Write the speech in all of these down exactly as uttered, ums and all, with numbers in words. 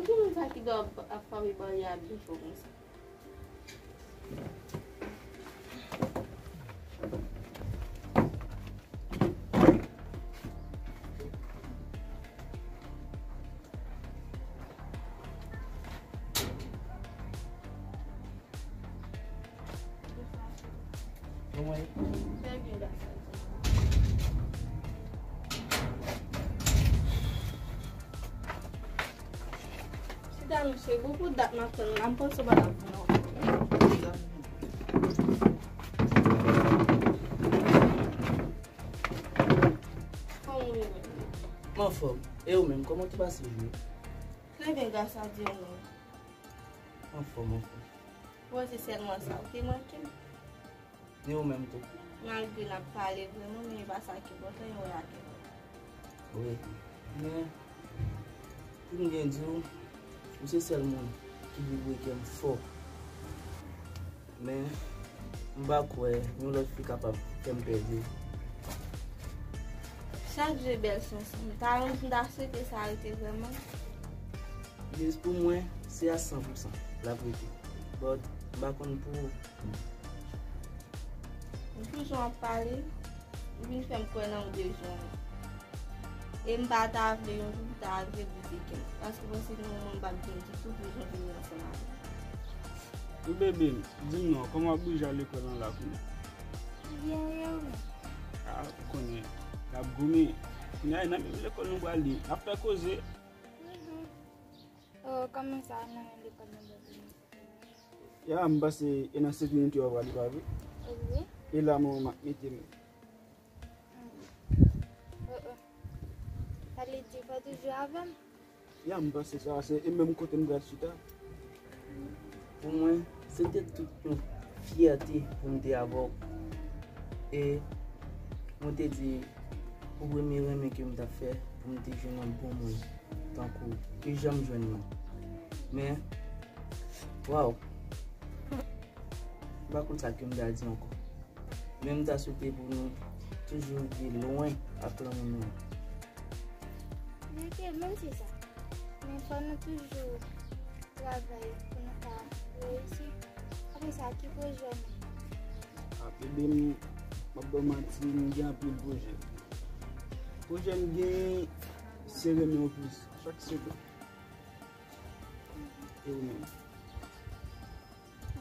Ki moun sa ki dwe ap, ap frape barye a byen fò konsa? Kòman ye? Trè byen, gason. Chita non, cheri, pou, pou dat m ap tann la, m panse w pa t ap vin ankò. Kòman w ye? M anfòm. E ou menm, kòman w te pase jounen? Trè byen, gras a Dye, ou menm? Anfòm, anfòm. Bon, se sèlman sa ou te manke m. E ou menm tou? Malgre n ap pale vrèman, men e pa sa ki enpòtan, e wè a ki enpòtan. Wi, men pou m byen di w, ou se sèl moun ki vibre kè m fò. Men, m pa kwè yon lòt fi kapab fè m pèdi w. Chak jou e bèl chans. M ta renmen, m ta swete sa rete vrèman. Yes, pou mwen, se a san pou san l ap rete. But, m pa konn pou ou. M toujou ap pale, ou vin fè m kwè nan ou de jan. E m pa ta vle yon jou pou ta rive brize kè m. Paske mwen se yon moun m p ap byen ditou pou jan vini ansanm avè m. Bebe m, di m non, kòman w ap bouje al lekòl lan la kounye a? Byen, e ou menm? A, ou konnen, l ap goumen. Kounye a, e nan menm lekòl nou prale, n ap fè koze. Mhm. Oh, kòman sa, nan menm lekòl nou prale? Ya, m panse e nan sekirite w ap prale, pa vre? Wi. E la, manman m ap mete m. Hmm. Oh, oh. Sa vle di, fò toujou avè m? Ya, m panse sa, se e menm kote m pral chita. Pou mwen, se te tout yon fyète pou m te avè w. E mwen te di, pou premye renmen ke m t ap fè, pou m te jwenn yon bon moun tankou w, ke jan m jwenn nan. Men, waw, m pa konn sa ke m ta di ankò. Men m ta swete pou nou toujou rive lwen ak lanmou nou an. Li te menm se sa. Men fò nou toujou travay pou nou ka reyisi. Apre sa, ki pwojè w menm? A, bebe m, m ap ba w manti, m gen anpil pwojè. Pwojè m gen, se renmen w plis, chak segonn. E ou menm?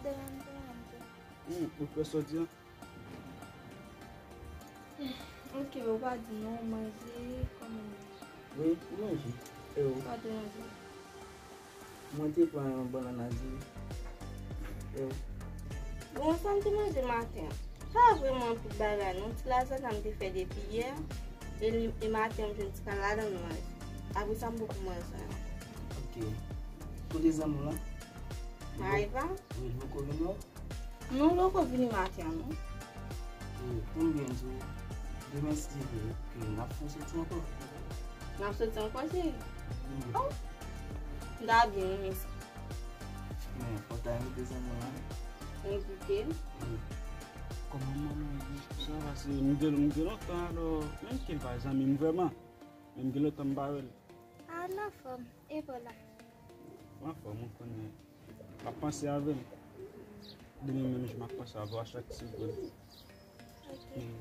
Demen m te renmen tou. Hmm, ou pè sòti an? Ok, ou pa di non, manje, kòman? Wi, m manje. E ou? Sa w te manje? Mwen te pran yon bannann a di. E ou? Bon, sa m te manje maten an. Pa vrèman anpil bagay, non. Ti lazanya m te fè depi yè. E li, e maten an, m jwenn ti kal ladan m manje. Apre sa, m poko manje anyen. Ok. Kote zanmi w lan? Maïva? Wi, li poko vin wè w? Non, l poko vini maten an, non. E, pou m byen di w, demen, si Dye vle, ke n ap fè yon soti ankò. N ap soti ankò, cheri? Wi. Oh! M ta byen renmen sa. Men, fò w ta envite zanmi w lan. Envite l? Wi. Kòman manman w ye? Sa va, se m gen, m gen lontan, alò, menm ke l pa zanmi m vrèman, men m gen lontan m pa wè l. A, l anfòm. E pa w la? M anfòm, ou konnen. M ap panse avè l. Demen menm jou, m ap panse avè w a chak segonn. Ok. Hmm.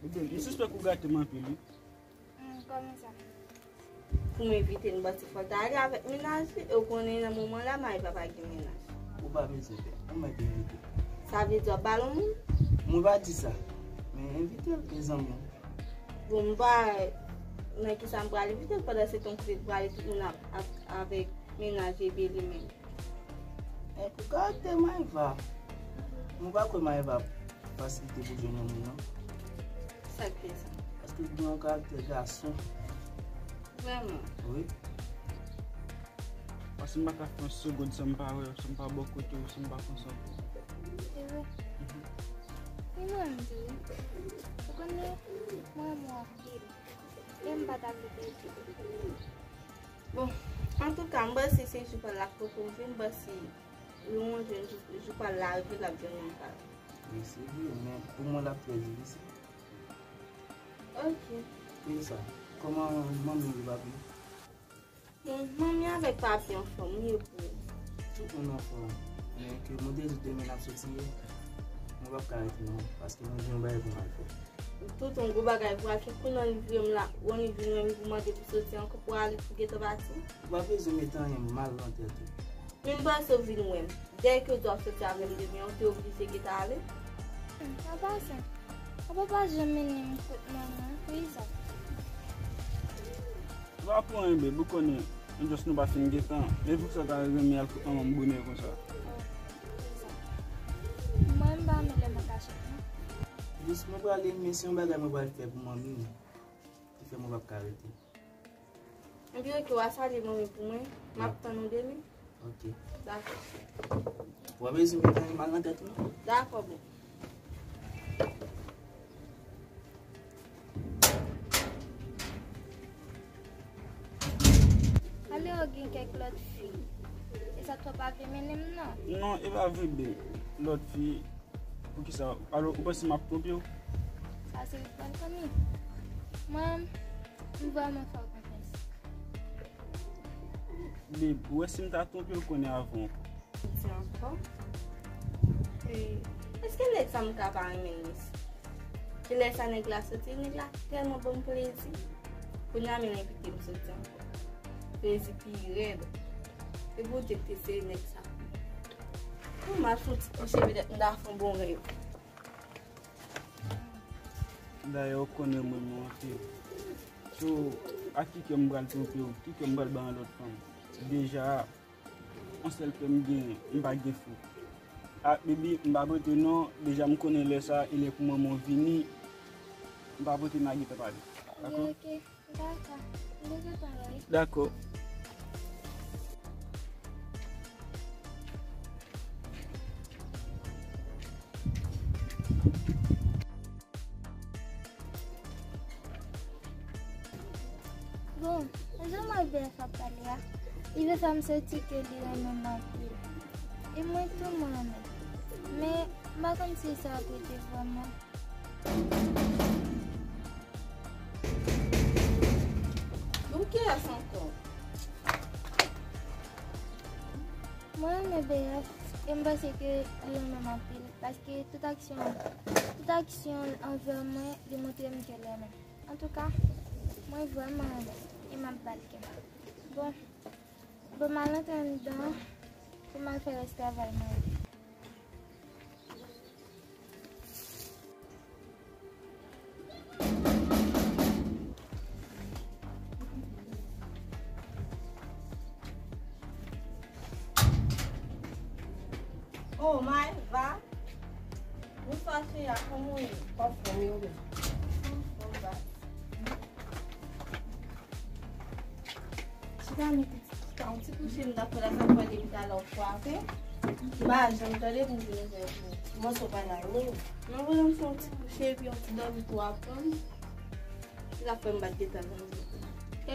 Bebe, m sispèk ou gate m anpil, wi. Hmm, kòman sa? Pou m envite l, m panse fò l ta ale avèk mennaj li. E ou konnen nan moman la, Maïva pa gen mennaj. Ou pa bezwen pè. Ou mèt envite l. Sa vle di w ap ba l yon moun? Mwen pa di sa. Men envite l, e zanmi w. Bon, m pa nan kisa m pral envite l, pandan se tan w kote l prale tout moun ap, ap, avèk mennaj li epi li menm. E pou karaktè Maïva, mwen pa kwè Maïva fasilite pou jwenn yon moun, non. Sa k fè sa? Paske l gen yon karaktè gason. Vrèman? Wi. Paske m pa ka fè yon segonn san m pa wè w, san m pa bò kote w, san m pa panse anpil. Se vre? Mhm. Li menm tou wi. Ou konnen, mwen renmen w anpil. E m pa ta vle pèdi w. Bon, antouka, m panse se jou pa l la k poko rive, m panse lè w jwenn jou, jou pa l la rive, l ap jwenn moun pa l. Wi, se vre, men pou mwen l ap trè difisil. Ok. Poukisa? Kòman manmi w, papi? Bon, manmi Avèk papi anfòm, wi, epou. Tout moun anfòm. Men ke mwen te di demen n ap soti ye, mwen p ap ka rete non, paske mwen gen yon bagay pou m al fè. Tout yon gwo bagay pou al fè, kounye an li vire m la, ou li vin wè m pou mande pou soti ankò pou ale pou gentan pati. Ou pa bezwen mete anyen mal nan tèt ou. Men m panse w vin wè m. Dèyè ke w di w ap soti avè m demen, ou te oblije gentan ale. Hmm, an pasan, papa pa janm mennen m kot manman, pou Iza. Ou pa pou anyen, babe, ou konnen, nou just nou pa fin gen tan. E poukisa w ta renmen al kot manman m bonè konsa? Oh, pou Iza. Mwen, m pa renmen lè m an kachèt, non. Jis mwen prale, men se yon bagay mwen pral fè pou manmi m. Ki fè mwen p ap ka rete. Ebyen, oke, w a salye manmi pou mwen. M ap tann ou demen. Oke. Dakò. W a bezwen mete anyen mal nan tèt ou, non? Dakò, boo. Ale w gen kèk lòt fi. E sa, w pa vle mennen m, non? Non, e pa vre, babe. Lòt fi, poukisa? Alò, ou panse m ap twonpe w? Sa se respè l, fanmi. Mwen, m vrèman fè w konfyans. Babe, ou wè si m ta twonpe w kounye a avan. Di ankò. E, èske nèg sa m ka pa renmen l, mesye? E lè sa nèg la soti, nèg la tèlman ban m plezi. Kounye a, men l envite m soti ankò. Plezi pi rèd. E Bondye ki te sere nèg sa. Pou m al fè yon ti kouche, petèt m ta fè yon bon rèv. Dayè, ou konnen mwen, mwen anpil. So, ak ki kè m pral twonpe w, ki kè m pral bay yon lòt fanm? Deja, yon sèl kè m genyen, m pa gen fou. Ah, baby, m pa pote non, deja m konnen lè sa, e lè pou manman w vini, m pa pote, n a gentan pale. Dakò? Oke, oke. Dakò. M te gentan la, wi. Dakò. Bon, jan mwen bèf ap pale a, li vle fè m santi ke li renmen m anpil. E mwen tou mwen renmen. Men, m pa konn si sa ap rete vrèman. Bon, kiyès ankò? Mwen renmen B F, e m panse ke li renmen m anpil, paske tout aksyon, tout aksyon l anvè mwen, li montre m ke l renmen m. Antouka, mwen vrèman renmen l, e m ap ba l kè m. Bon, bon, m al antre anndan pou m al fè rès travay mwen. Oh, Maëva. Bonswa, cheri, kòman w ye? Anfòm, wi, ou menm? Anfòm, baz. Chita, men pitit, chita, yon ti kouche m t ap fè la, sa fè depi talè w kwape. M pa janm tande pou m vin ouvè pou ou. Mwen sou pa la, wi. Non, voye m fè yon ti kouche epi yon ti dòmi tou aprann. Se sa k fè m pa t gentan vin.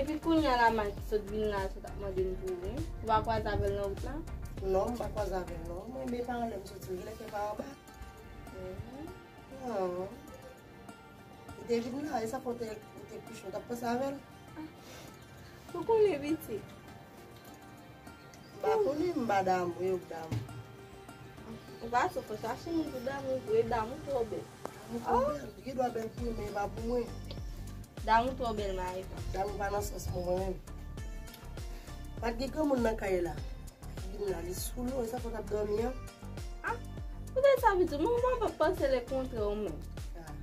Epi kounye a la, Mike sot vin la, sot ap mande m pou ou, wi. Ou pa kwaze avè l nan wout la? Non, m pa kwaze avè l, non. Mwen, men paran lè m soti, m genlè fè pa anba. Mhm. Non. Li te vin la, e sa fè w te, w te kouche, w t ap panse avè l? Ou konnen, pitit. M pa konnen, m pa damou, yo k damou. Ou pa sou fò chache moun pou damou, vre damou twò bèl. Damou twò bèl, li gen dwa bèl pou ou, men e pa pou mwen. Damou twò bèl, Maëva. Damou pa nan sans mwen, mwen menm. Pa t gen granmoun nan kay la. Vin la, li sou nou, e sa fè w t ap dòmi an? Ah, poutèt sa, pitit, mwen, mwen p ap panse lekontrè ou menm. Ah.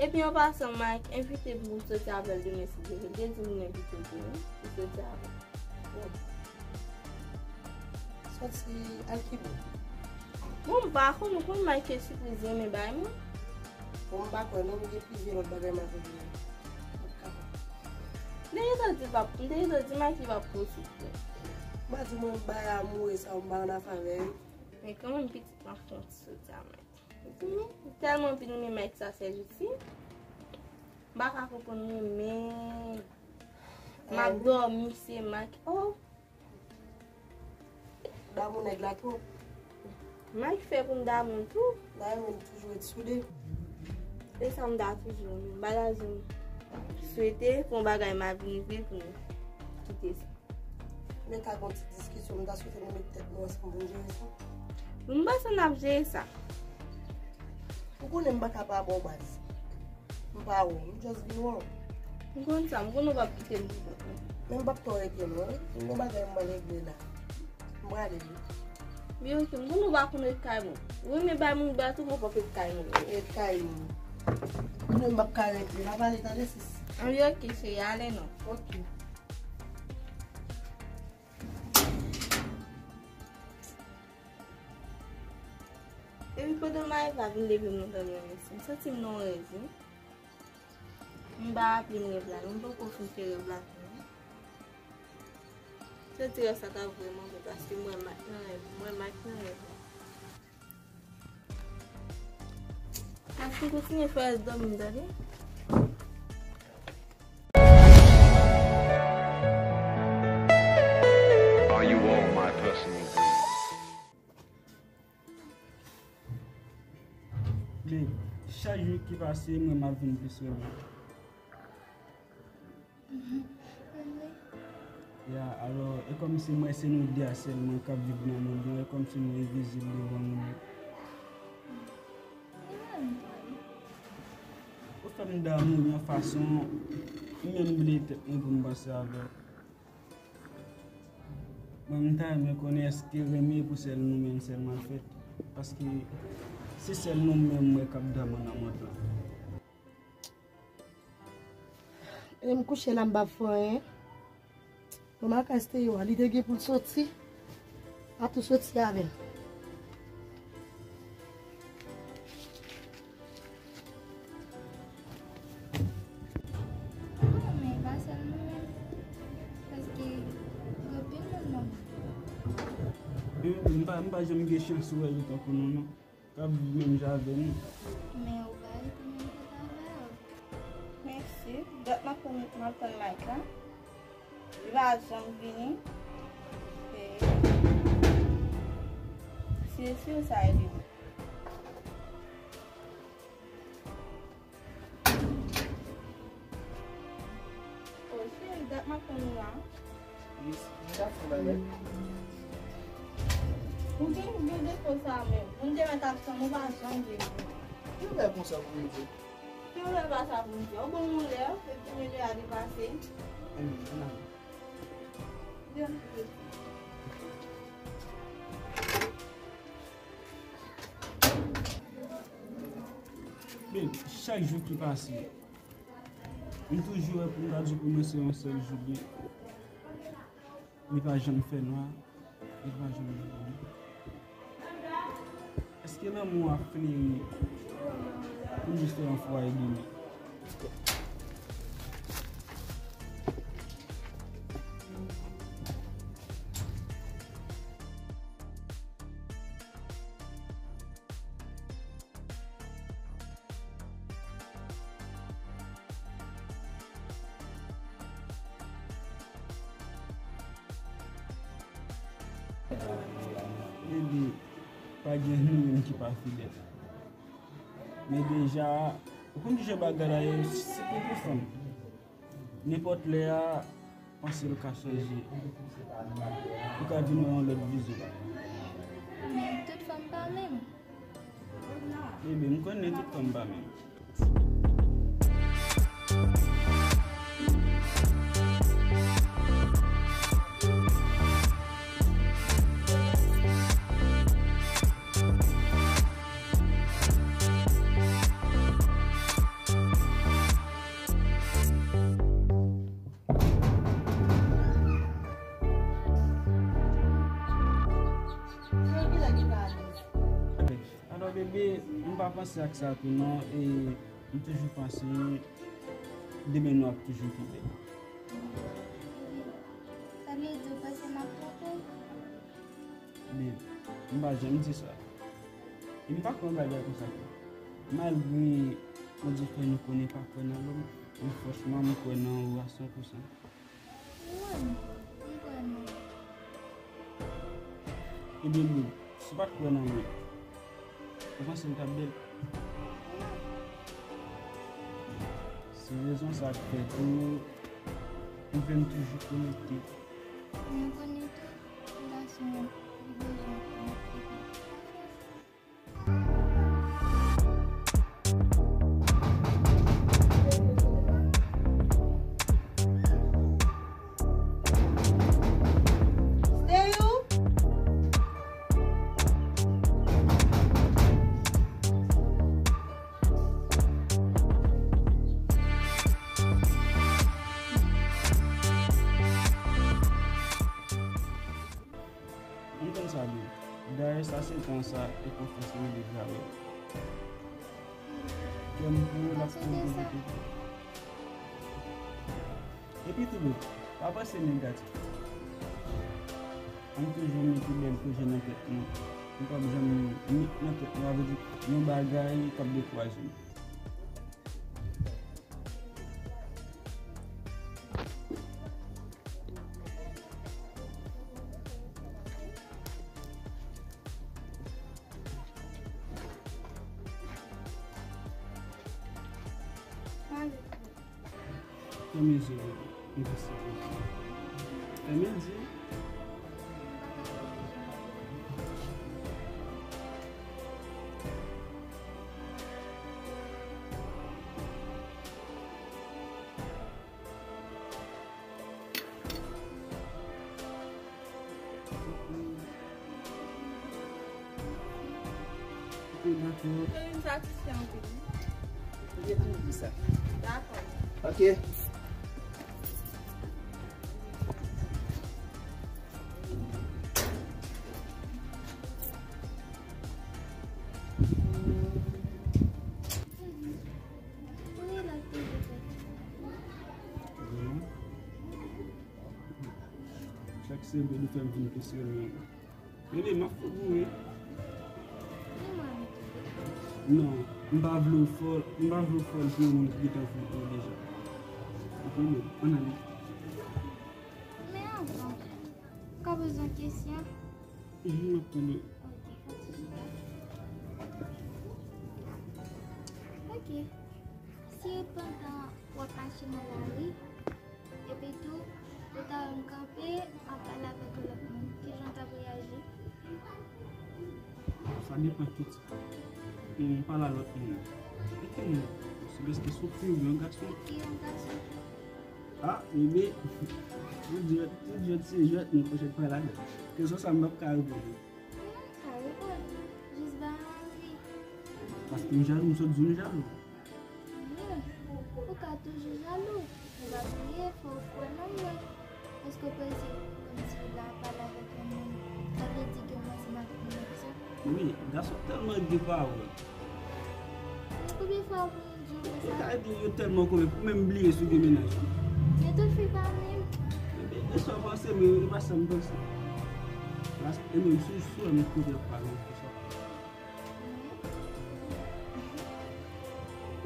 Epi, an pasan, Mike envite m pou m soti avè l demen, si Dye vle. L te di m l envite m pou m soti avè l. Bon. Soti al ki bò? Bon, m pa konn, ou konn Mike se sipriz renmen bay moun. Bon, m pa kwè non, m gen plizyè lòt bagay m ap regle. M ap kapab. M te gentan di l p ap, m te gentan di Mike li p ap pran sou kò. M pa di mwen m bay amoure sa, m pa annafè avè yo. Men kanmenm pitit m ap fè yon ti soti a Mike. Li tèlman vin renmen Mike sa sèl isi. M pa ka konprann renmen. M ap dòmi se Mike. Oh. Damou nèg la twòp. Mike fè pou m damou l tou. Dayè, nou toujou ret soude. E sa m ta toujou renmen. M pa ta janm swete pou yon bagay mal vin rive pou m kite sa. Men ka gen yon ti diskisyon, m ta swete nou met tèt nou ansanm pou n jere sa. M panse n ap jere sa. Ou konnen m pa ka pa ba w baz. M pa wè w, m just vin wè w. M konn sa, m konnen w p ap kite m pou kont mwen. Men m p ap twò rete non, wi. M gen yon bagay m pral regle la. M prale wi. Byen, ok, m konnen w pa konn ret kay moun. Ou renmen bay moun bal tou, fò w ret kay moun. Ret kay moun. Konnen m p ap ka rete, n a pale tande sis. Anvi, ok, cheri, ale non. Ok. Epi pandan Maeva vin leve m nan dòmi an, mesye, m santi m nan yon rèv, wi. M pa raple m rèv la, non, m poko fin fè rèv la tou, non. Se ti rèv sa ta vrèman bèl, paske m wè Mike nan rèv, m wè Mike nan rèv la. Mwen fin kontinye fè rès dòmi m, tande. Are you all my personal dreams? Babe, chak jou ki pase, mwen m ap vin plis renmen. Ya, alò, e kòmsi mwen se nou de a sèlman k ap viv nan mond lan, e kòmsi nou envizib devan moun yo. Ou fè m damou yon fason, m menm bliye tèt mwen pou m panse avè w. Mwen, m ta renmen konnen èske renmen pou sèl nou menm sèlman l fèt? Paske se sèl nou menm m wè k ap damou nan mond lan. E m kouche la, m p ap fè anyen. Bon, Marcas te yo a, li te gen pou l soti. A tou soti avè l. Bon, men pa sèl nou menm. Paske gen anpil moun nan mond lan. E m pa, m pa janm gen chans wè yo tankou nou, non. K ap viv menm jan avè nou. Men ou pa rete menm kote avè yo. Mèsi. Dat m ap tann, m ap tann Mike la. Li pa janm vini. E si, si sa ede m. O cheri, dat m ap tann ou la. Yes, m t ap fè bagay. Ou gen, ou gen defo sa menm. Moun te mèt ap tann ou pa janm vle vini. Ki bagay konsa pou m di? Ki bagay pa sa pou m di? Ou ban m yon lè, epi yon lè a depase. Ann, ann ale. Byen. Men, chak jou ki pase, m toujou wè pou m ta di pou mwen se yon sèl jou li, li pa janm fè nwa, li pa janm fè nwa. Èske lanmou a fleri pou m jis fè yon fwaye de nou? Epi, pa gen nou menm ki pa fidèl. Men deja, ou konn kijan bagay la ye, sitou pou fanm. Nenpòt lè a, panse l ka chanje. Ou ka vin wè yon lòt vizyon. Men tout fanm pa menm. Ebyen, m konnen tout fanm pa menm. Alò, bebe, m pa panse ak sa tou non, e m toujou panse demen nou ap toujou pi bèl. Sa vle di ou panse m ap twonpe w? Babe, m pa janm di sa. E m pa kwè yon bagay konsa tou. Malgre Bondye fè nou konnen pa kwè nan lòm, men franchman, m kwè nan ou a san pou san. Wi, m kwè nan ou. Ebyen, babe, si w pa t kwè nan mwen, ou panse m t ap bèl? Non. Se rezon sa k fè tou, nou fè n toujou konekte. Mwen konnen Mwen bezwen konn epi. Stay you? M konn sa byen. Dayè, sa se tan sa e konfyans mwen deja wè. Kè m pou l ap fè m konn tou. Epi tou, pa panse negatif. Ann toujou mete bèl pwojè nan tèt nou. Nou p ap janm met nan tèt nou, sa vle di yon bagay k ap dekouraje nou. Fèmen zye w, envestigatif. Fèmen l, di. Ok, dakò. Mwen menm satisfè anpil. Ou gen pou di sa. Dakò. Ok. Chak semèn ou fè m vin kesyone. Bebe, m ap fout ou wi. Non, m pa vle w fòl, m pa vle w fòl pou yon moun ki gentan fout ou deja. Ou konnen, ann ale. Men avan, ou ka poze yon kesyon? Mhm, m ap tande. Ok, pa de souci. Ok. Si pandan w ap mache nan lari, epi tou, ou ta wè m kanpe, ap pale avèk yon lòt moun, kijan w t ap reyaji? Sa depann ki tip. M pale a lòt moun. E ki moun? Se paske se yon fi oubyen yon gason? Fi, yon gason. Ah, bebe, tout jwèt, tout jwèt se jwèt, men fò jwèt pa ladan. Kesyon sa m p ap ka reponn ou. Mwen ka reponn, jis ba anvi. Paske m jalou, m sot di w m jalou. Wi, ou ka toujou jalou, men pa bliye, fò w kwè nan mwen. Èske w panse kòmsi la pale avèk yon moun, sa vle di ke mwen se m ak yon nèg sa? Wi, gason tèlman gen pawòl. Konbyen fwa pou m di w konsa? Ou ka di yo tèlman konbyen pou menm bliye si w gen mennaj. Men tout fi pa menm. Ebyen, e sa w panse, men e pa sa m panse. Paske e menm si w sou m kote w pale, e sa.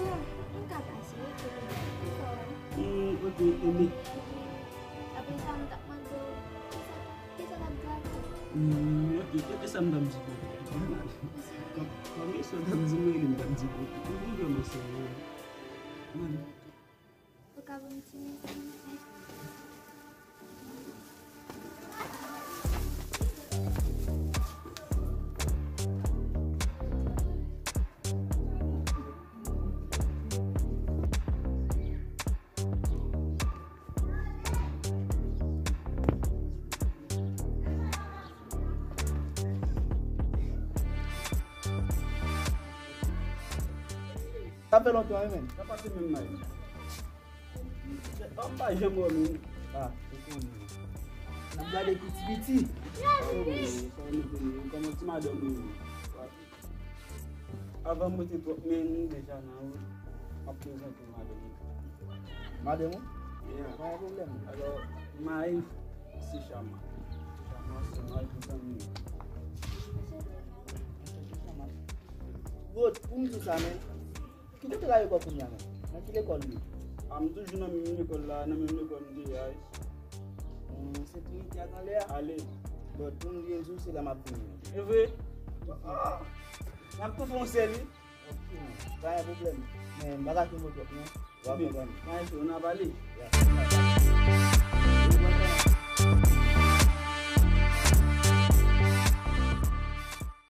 Bon, m ka pase, wi, kote w pale. Hmm, ok, ebyen. Apre sa, m t ap mande w, kisa, kisa l ap grate? Hmm, ok, e sa m t ap di pou ou. Kòm, kòm e sa w t ap di mwen, m t ap di pou ou. Ou vrèman serye. Mande. Ou ka ban m ti men, silvouplè? Sa fè lontan, wi, men. Sa pase menm may. An pa janm wè moun. Ah, ou konnen. N ap gade piti piti. Sa w mete nou, kòman ti madanm ou ye? Avan m rete twòp, men nou deja nan wout. M ap prezante w madanm ou. Madanm ou? Yeah. Pa gen pwoblèm. Alò, may se Chama. Chama se may pou zanmi. Enchante, Chama. Bro, pou m di w sa, men. Ki kote l ale kò kounye a menm? Nan ki lekòl li ye? A, m toujou nan menm lekòl la, nan menm lekòl m te ye a. Hmm, se Trinite ak anlè a? Ale. Bon, pou m byen di w, se la m ap vini. E vre? Ah! N ap tou fè yon sèl, wi. Ok, pa gen pwoblèm. Men, m pa ka kenbe w twòp, non. W a konprann. Pa gen pwoblèm, n ap ale. Ya, n ap ale.